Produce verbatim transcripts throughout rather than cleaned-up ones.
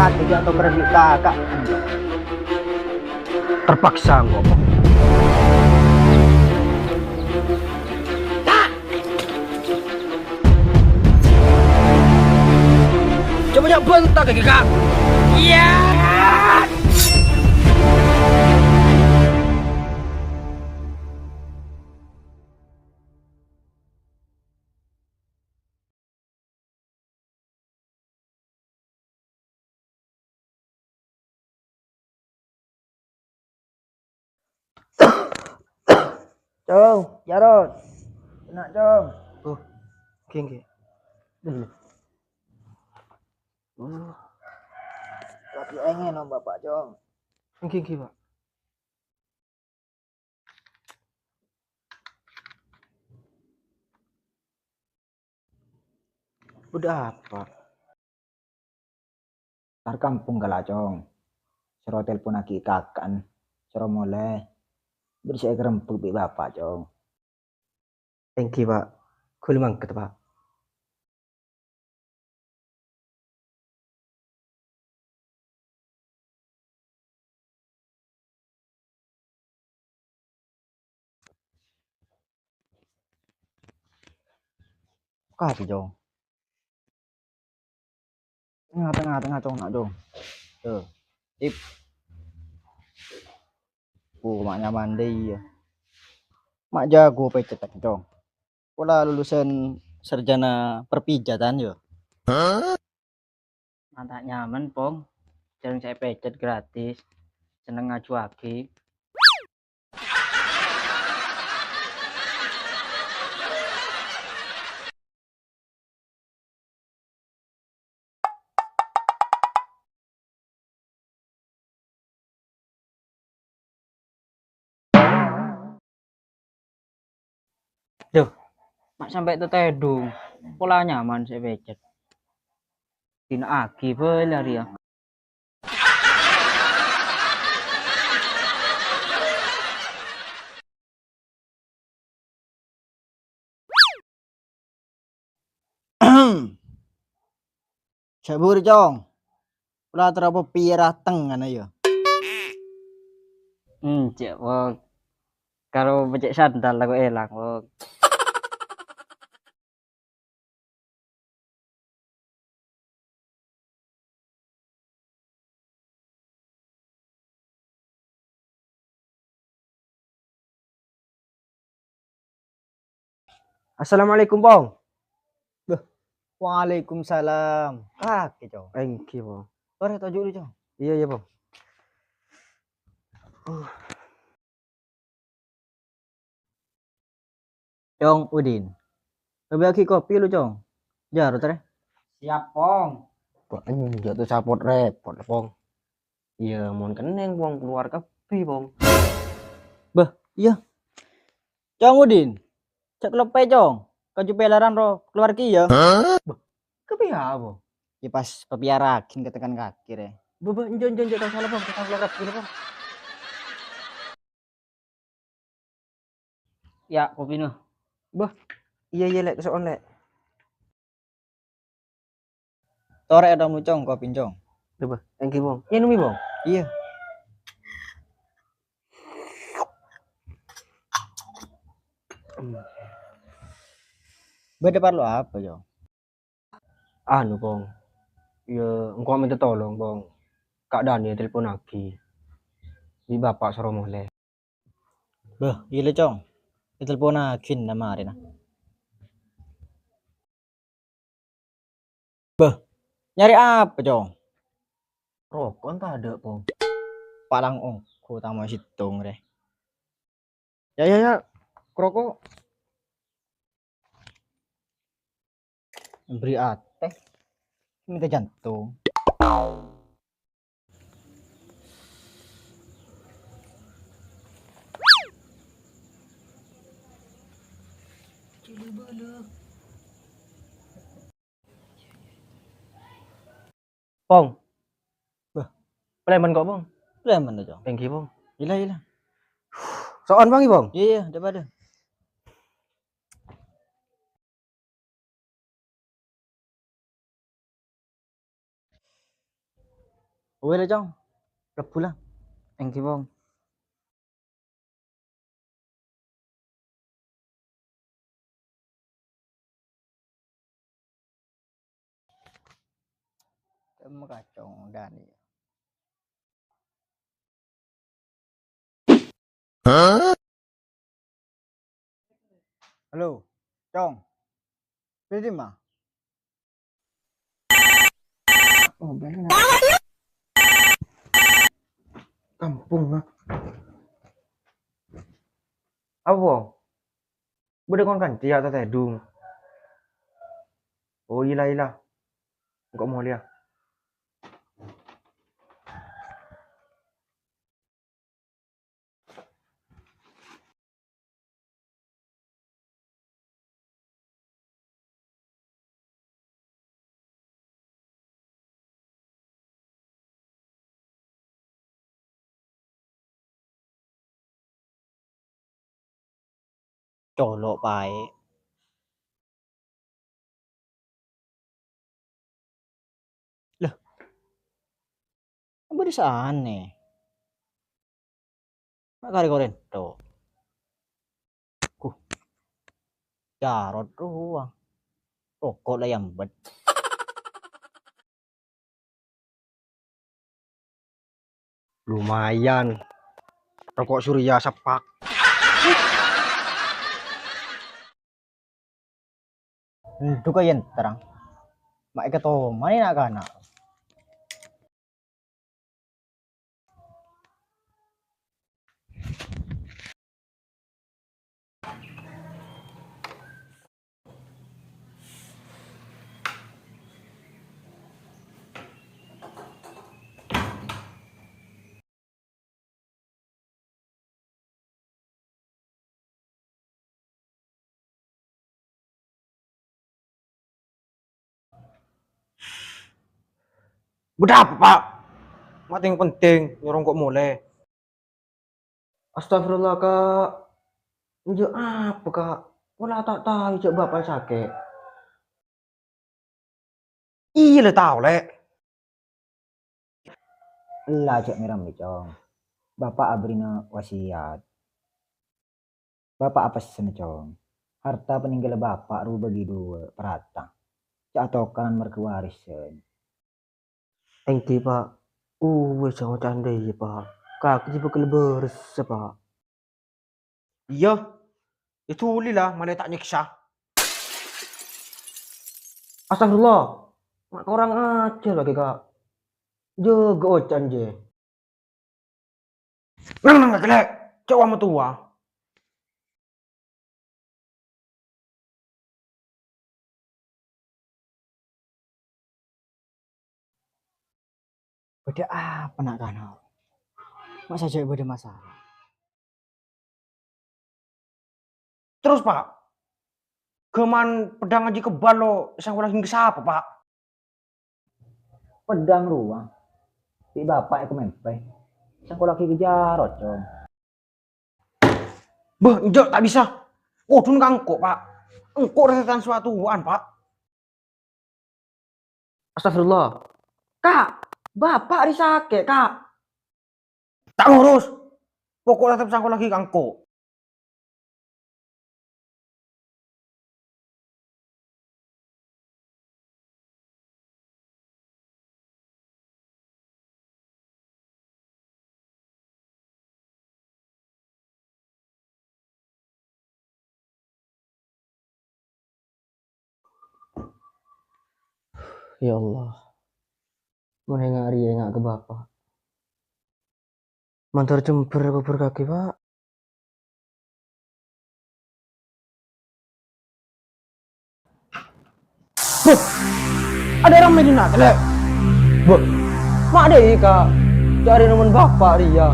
Ati jâ' tokèr bi' kaka'. Terpaksa engko'. Coba jâ' bânta ka kaka'. Iyâ. Cong, Jarot. Kèna', Cong. Oh, èngghi, èngghi. Duh. Uh. Lagi èngèn, Om, Bapak, Cong. Èngghi, èngghi, Pak. Bâdâ apa? Tar kampong kala, Cong. Soro telponaghi kaka'en, soro molè. Bâdâ sè èkarembhâk bi' Bapa', Cong. Èngghi, Pak. Ghulâ mangkat, Pak. Kakè, Cong. Tengnga, tengnga, tengnga, Cong, na', Cong. Tuh. Sip. Oh, ma' nyaman dâ' iyâ. Ma' jhâghâ pècèt, Cong. Pola lulusan sarjana perpijatan, yâ. Ma' ta' nyaman, Pong. Jhârâng sè èpècèt gratis. Senneng ngajuwâghi. Duh, ma' sampè' tatèdung. Pola nyaman sè èpècèt. Dina'aghi bhâi la rèya. Sabur, Cong. Pola terro pèpèyè rateng kana, yâ. Enjâ', Pong. Karo becek sandal aku èlang, Pong. Assalamualaikum, Pong. Bâh, waalaikumsalam. Kakè, Cong. Èngghi, Pong. Torè toju' dulu, Cong. Iyâ, iyâ, Pong. Uh. Cong Udin. Kabiyâ'âghi kopi lu, Cong. Jârot, rè. Siap, Pong. Kok enjâ' tuh sapot repot, Pong. Iyâ, mon kennèng, Pong, kalowar kabbhi, Pong. Bâh, iyâ. Cong Udin. Jhâ' kaloppè, Cong. Kaju pèlaran ro kalowar kèya. Bâh, kabbhi apa? Yâ pas pèpèyara'aghin ka tèkan kakè, rè. Bâh, bâh, enjâ', enjâ', enjâ', ta' sala, Pong. Ta' kalowar kabbhi, Pong. Yâ, kopina. Bâh, iyâ, iyâ, Lè', kaso'on, Lè'. Torè adâ' mucong, kopina, Cong. Coba, èngghi, Pong. Ngènomè, Pong. Iyâ. Bâdâ parlo apa, Cong? Anu, Pong. Iyâ, engko' mènta tolong, Pong. Ka' Dani ètelponaghi. Bi' Bapa' soro molè. Bâh, iyâ lè, Cong. Ètelponaghi na marèna. Bâh, nyarè apa, Cong? Roko' tadâ', Pong. Palang ongghu tamoy sèttong, rè. Yâ, yâ, yâ. Roko'. Bâri' atè. Mènta jantung. Pong. Bâh. Palèman ko', Pong. Palèman to, Cong. Èngghi, Pong. Iyâ la, iyâ la. So'on, Pong, yâ, Pong? Iyâ, iyâ, dâ-padâ. Wèh la, Cong. Mlebu la. Èngghi, Pong. Tem kacong Dani. Halo, Cong. Di dimma? Oh, bella. Kampong, ah. Apa? Bâdâ kon kancè ya' ta' tèdung. Oh, iyâ la, iyâ la. Engko' molèya. Colo' paè. Lah, bâdâ sanè. Ma' karè korèn to'. Huh. Jarot rowa. Roko' la èambet. Lumayan. Roko' Surya sepak. Endhu' ka yen terrang. Ma' èkatomanè na'-kana'. Bâdâ apa, Pa'? Ma' tèng-penting, nyoro engko' molè. Astagfirullah, Ka'. Enjâ' apa, Ka'? Pola ta' tao jâ' Bapa' sakè'. Iyâ la tao, Lè'. Ella jâ' mè-rammè, Cong. Bapa' abherri'na wasiyat. Bapa' apessena, Cong. Harta panèngghâlla Bapa' rowa bâgi duwâ' parata. Jâ' atokaran marghâ warisan. Èngghi, Pa'. Uwis, jhâ' ngoca' andi', Pa'. Kakè jiyâ bhâkal bârâssa, Pa'. Iyâ, èduli la, malè ta' nyèksa. Astagfirullah. Ma' korang ajhâr kakè, Ka'. Jâgâ oca'na, jiyâ. Neng-neng kakè, Lè'. Cè' wa matowa. Bâdâ apa na'-kana'? Ma' sajâ bâdâ masalah? Terros, Pa', ghâman peddhâng ajiyâ kebbhâl lo' sangkola ghing ka sapa, Pa'? Peddhâng rowa bi' Bapa' èkamèmpè. Sangkola ghing ka Jarot, Cong. Bâh, enjâ', ta' bisa. Kodhuna ka engko', Pa'. Engko' rèya tan sè wâ-towan, Pa'. Astagfirullah. Ka', Bapa' rè sakè', Ka'. Ta' ngurus. Pokok tetep sangkola ghing ka engko'. Ya Allah, mon enga' rèya enga' ka Bapa'. Mandhâr jembhâr kobhur kakè, Pa'. Bâh! Adâ' rammè dinna', Lè'? Bâh! Ma' dâ'iyâ, Ka'. Jhâ' arèya nemmowan Bapa' rèya.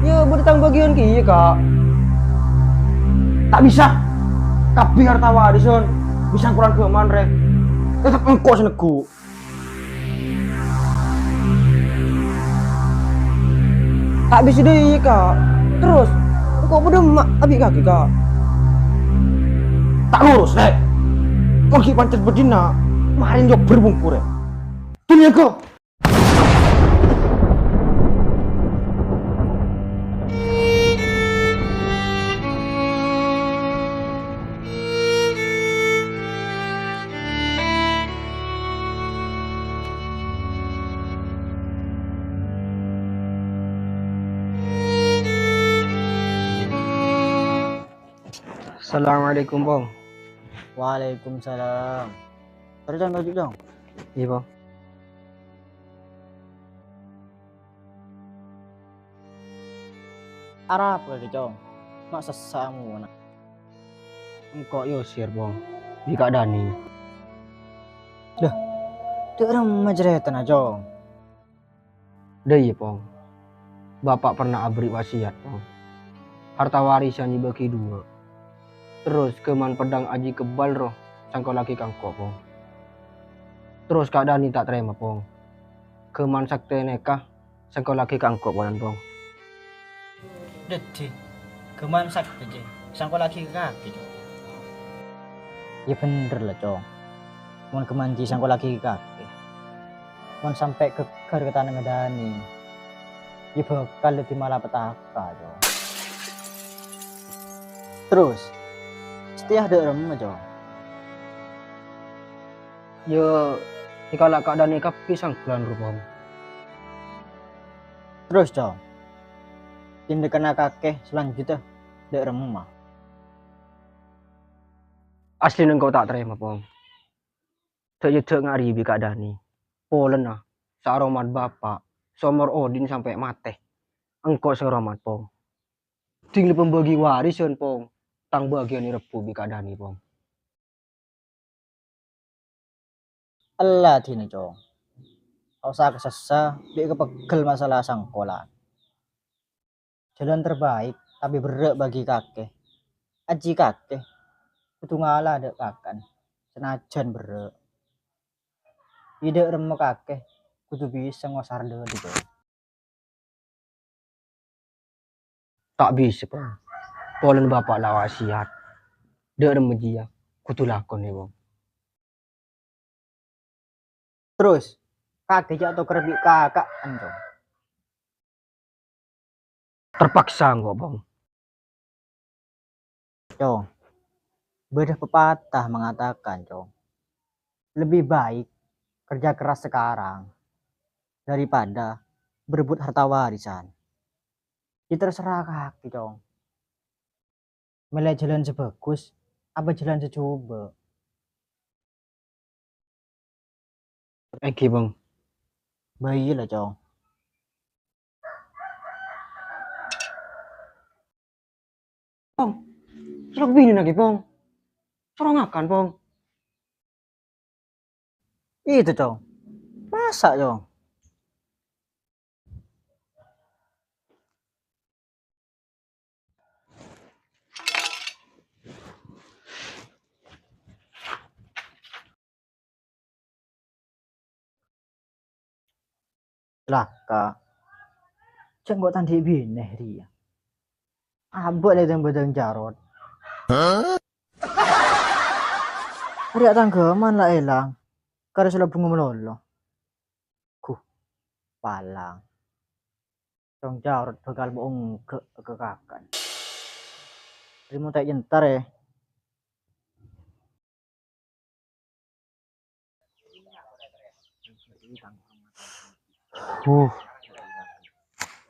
Yâ, bâdâ tang bâgiyân kèya, Ka'. Ta' bisa! Kabbhi harta warisan bisa sangkola ghâman rè. Tetep engko' sè neggu'. Ta' bisa dâ'iyâ, Ka'. Terros, engko' bâdâ emma' abi' kakè, Ka'. Ta' ngurus, Lè'. Mon ghi' pancet bâdina, marèn nyobhâr bungkurè. Dunnya, Ka'. Assalamualaikum, Pong. Waalaikumsalam. Terus, Cong, lanjut, Cong. Iyâ, Pong. Arapa kakè, Cong? Ma' sessa' mon. Engko' èosèr, Pong, bi' Ka' Dani. Lah, dâ' remma carètana, Cong? Dâ' iyâ, Pong. Bapa' pernah aberri' wasiyat, Pong. Harta warisan èbâgi duwâ'. Terros ghâman peddhâng ajhi kebbal roh sengko' lakè ka engko', Pong. Terros Ka' Dani ta' tarèma, Pong. Ghâman saktè nèka sengko' lakè ka engko' polana, Pong. Dhâddhi, ghâman saktè jiyâ sengko' lakè ka kakè, Cong. Iyâ bhender la, Cong. Mon ghâman jiyâ sengko' lakè ka kakè, mon sampè' ghâgghâr ka tanangnga Dani, iyâ bhâkal dhâddhi malapetaka, Cong. Terros, Setia dâ' remma, Cong? Iyâ, èkala' Ka' Dani kabbhi sangghâlân, Pong. Terros, Cong, tindakanna kakè salanjutnya dâ' remma? Asli engko' ta' tarèma, Pong. Dâ' iyâ dâ' nga'rèya bi' Ka' Dani. Polana saaromat bapa', saomor odhi'na sampè' matè. Engko' sè aromat, Pong. Dhing la pambâgi warisan, Pong. Tang bâgiyân èrebbhu bi' Ka' Dani, Pong. Ella dinah, Cong. Ta' osa kasassa bi' kapeggel masalah sangkolan. Jalan terbaik, tapè berrâ' bagi kakè. Ajhi kakè kodhu ngala' dâ' kakan, sanajjân berrâ'. Iyâ dâ' remma kakè kodhu bisa ngosar dâli, Cong. Ta' bisa, Pong. Polana bapa' la wasiyat. Dâ' remma jiyâ kodhu lakona, Pong. Terros, kakè jhâ' tokèr bi' kaka'en, Cong. Terpaksa engko', Pong. Cong, bâdâ pepatah mengatakan, Cong, lebih baik kerja keras sekarang daripada berebut harta warisan. Iyâ terserah kakè, Cong. Mèlè jalan sè bhâghus apa jalan sè jhubâ'? Èngghi, Pong. Bâ iyâ la, Cong. Pong, soro binèna ghi, Pong. Soro ngakan, Pong. Itu, Cong. Masa', Cong? Laka. Cè' engko' ta' andi' binè rèya. Abâ' lè tèmbhâdhâng Jarot. Rèya tangghâman la èlang. Karè sala bhungo malolo. Ghu, palang. Cong Jarot bhâkal mo'ongghâ' ka kakan. Rèmo ta' èntar, è. Huh.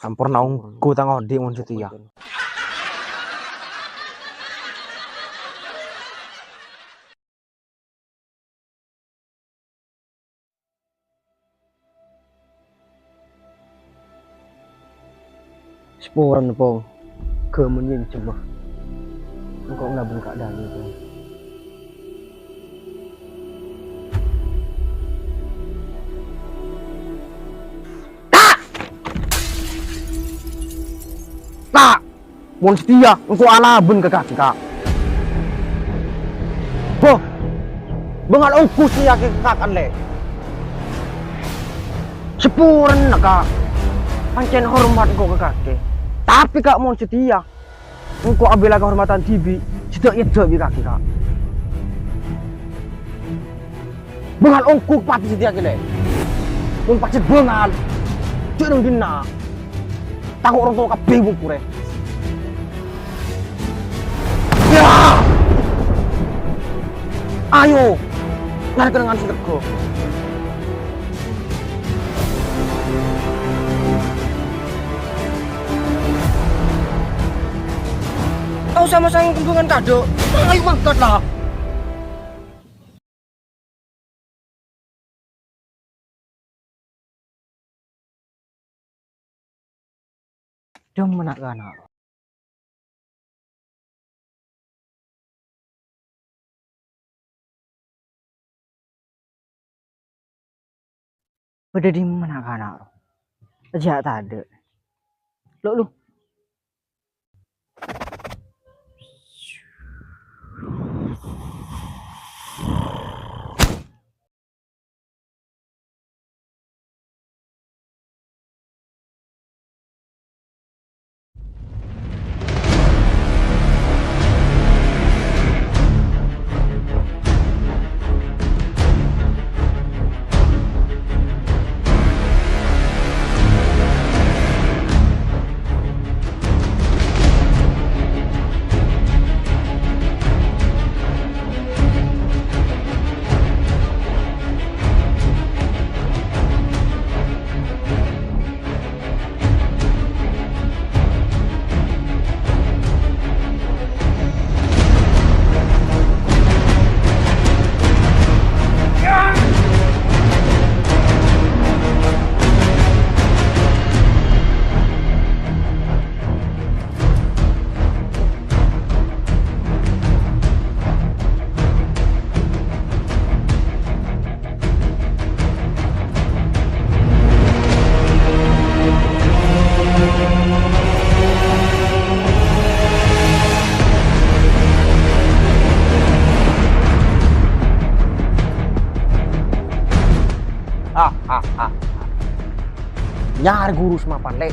Samporna ongghu tang odi' mon satèya. Saporana, Pong. Ghâmèn nyènjhemma. Engko' ngalabân Ka' Dani, Pong. Ta'! Ta'! Mon satèya, engko' alabân ka kakè, Ka'. Boh! Bângal ongghu satèya ka kakan, Lè'. Saporana, Ka'. Pancèn hormat engko' ka kakè. Tapè, Ka', mon satèya, engko' abhilâ kahormadhân dhibi' sè ta' èdâ' bi' kakè, Ka'. Bângal ongghu pati satèya kèlè. Mon pajhât bângal, jhâ' neng dinna'. Tako' orèng towa kabbhi bungkurè. Ya! Ayo, narè kennengngan sè teggu. Mau sama-sama kembungan kado. Ayo mangkat lah. Dum anak-anak. Bâdâ dimma na'-kana' ro? Jhâ' tadâ'. Lo', lo'. Ah, ah, ah, ah. Nyar guru semapan, Lè'.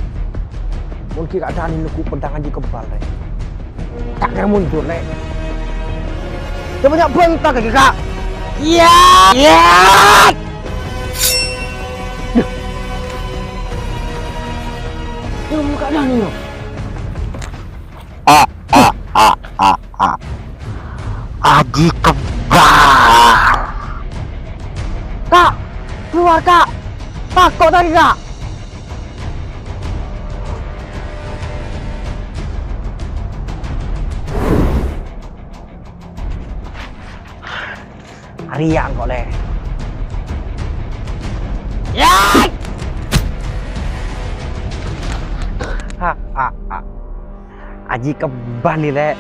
Mon ghi' ka'dhinto neggu' pendhâng Aji Kembal, Lè'. Ta' kèra mundur, Lè'. Coba nya' bânta ka ghi', Ka'. Iyâ! Iyâ! Duh. Iyâ, mon ka'dhinto. Ah, ah, ah, ah, ah. Aji Kembal. Ka', keluar, Ka'. Tako' tadi, Ka'. Arèya engko', Lè'. Yai! Ha, ha, ha. Aji Kembal, Lè'.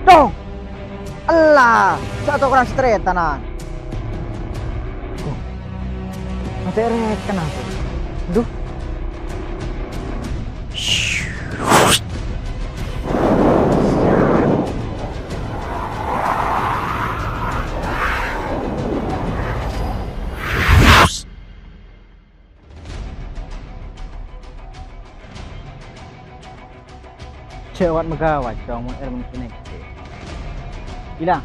Dong! Ella, sè atokoran sè taretanan. Duh. Matè rèken aku. Duh. Jhâ' wat-maghâwat, Cong, mon èlmo kènè'. Gila.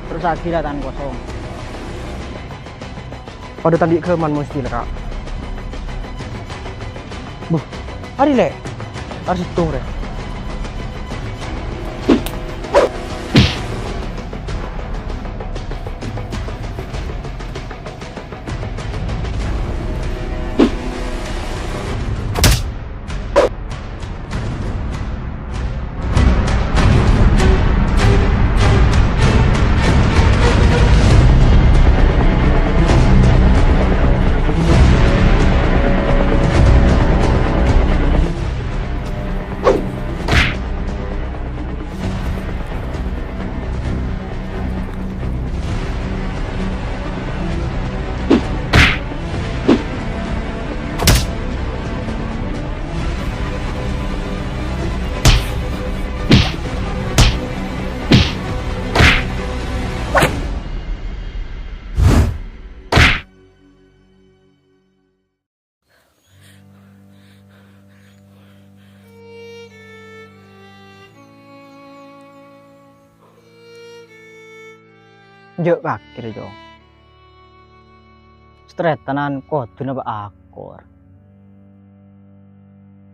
Terros agila tangan kosong. Padâ ta' andi' ghâman mesti, Ka'. Buh, arè, Lè'. Arè sèttong, rè. Jhâ' kakè, Cong. Sè taretanan kodhuna pa-, akor.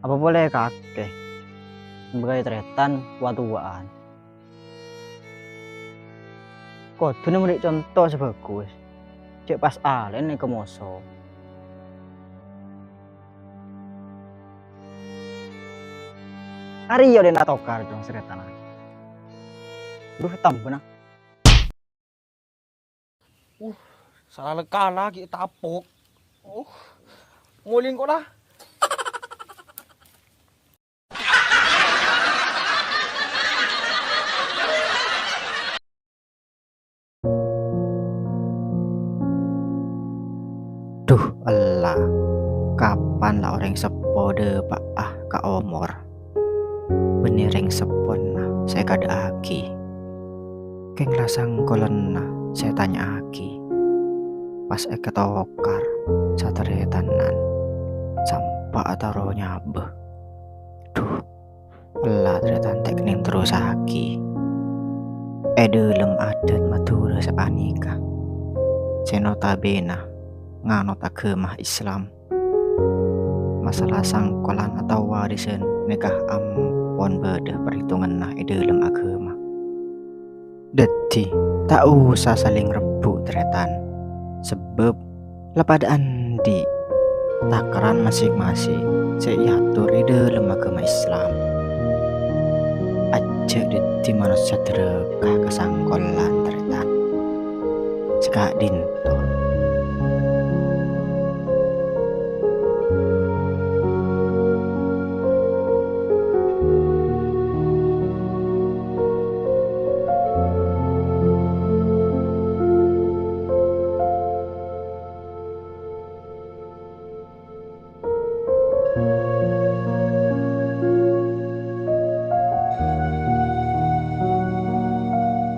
Apa polè kakè? bârâi tarètan wa-towa'an. Kodhuna mènè' conto sè bhâghus, jhâ' pas alèna ka moso. Arèya' dina tokar, Cong, tarètan. Duh, tambâna. Uh, sala kala ghi' tapok. Uh, molè engko' la. Duh, ella, kapan la orèng seppo dâpa'a ka omor? Bânnè rèng seppona sè èkadâ'aghi. Kèng la sangkolanna sè ètanya'aghi. Pas èkatokar satarètanan, sampè' atoro nyabâ. Duh, ella tarètan ta' kennèng terrosaghi. È dâlem adat Madhurâ sapanèka, sè notabene nganot aghâma Islam, masalah sangkolan otabâ warisan nèka ampon bâdâ parhitunganna è dâlem aghâma. Dhâddhi, ta' osa salèng rebbhu', tarètan, sabâb la padâ andi' takaran masing-masing sè èator è dâlem aghâma Islam. Ajjhâ' dhâddhi manossa dhârâka ka sangkolan, tarètan. Saka'dinto